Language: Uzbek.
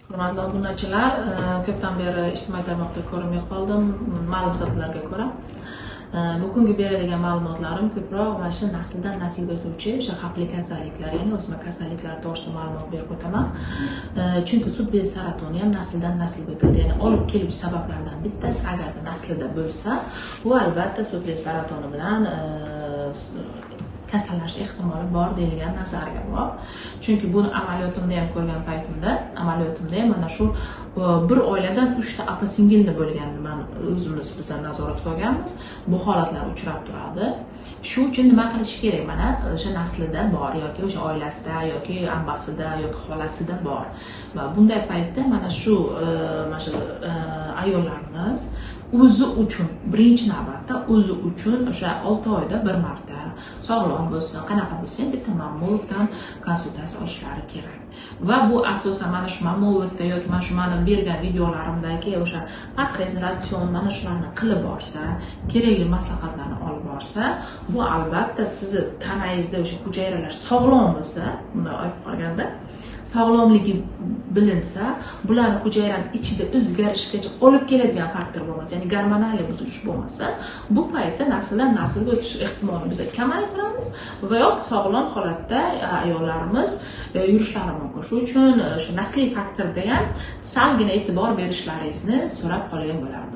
Hurmatli obunachilar, ko'pdan beri ijtimoiy tarmoqda ko'rinmay qoldim, ma'lum sabablarga ko'ra. Bugungi beradigan ma'lumotlarim ko'proq mana shu nasldan naslga o'tuvchi o'sha xavfli kasalliklar, ya'ni o'sma kasalliklari to'g'risida ma'lumot berib o'taman. Chunki sut bezi saratoni ham nasldan naslga o'tadi, ya'ni olib keluvchi sabablardan bittasi agarda naslida bo'lsa, bu albatta sut bezi saratoni bilan kasallanish ehtimoli bor deyilgan nazariya bor. Chunki buni amaliyotimda ham ko'rgan paytimda, amaliyotimda ham mana shu bir oiladan 3 ta opa singilni bo'lganini man o'zimiz biza nazoratga olganmiz. Bu holatlar uchrab turadi. Shu uchun nima qilish kerak? Mana o'sha naslida bor yoki o'sha oilasida yoki ambasida yoki xolasida bor. Va bunday paytda mana shu ayollarimiz o'zi uchun birinchi navbatda o'zi uchun o'sha 6 oyda bir marta sog'lom bo'lsa, qanaqa bo'lsa ham bitta mammologdan konsultatsiya olishlari kerak. Va bu asosan mana shu mammologda yoki mana shu mani bergan videolarimdagi o'sha parhez, ratsion mana shularni qilib borsa, kerakli maslahatlarni olib borsa, bu albatta sizni tanangizda o'sha hujayralar sog'lom bo'lsa, bunday olib qolganda sog'lomligi bilinsa, bularni hujayrani ichida o'zgarishgacha olib keladigan faktor bo'lmasa, ya'ni gormonal buzilish bo'lmasa, bu paytda nasldan naslga o'tish ehtimolini biz kamaytiramiz va yoki sog'lom holatda ayollarimiz yurishlari mumkin. Shu uchun shu nasliy faktorda ham salgina e'tibor berishlaringizni so'rab qolgan bo'lardim.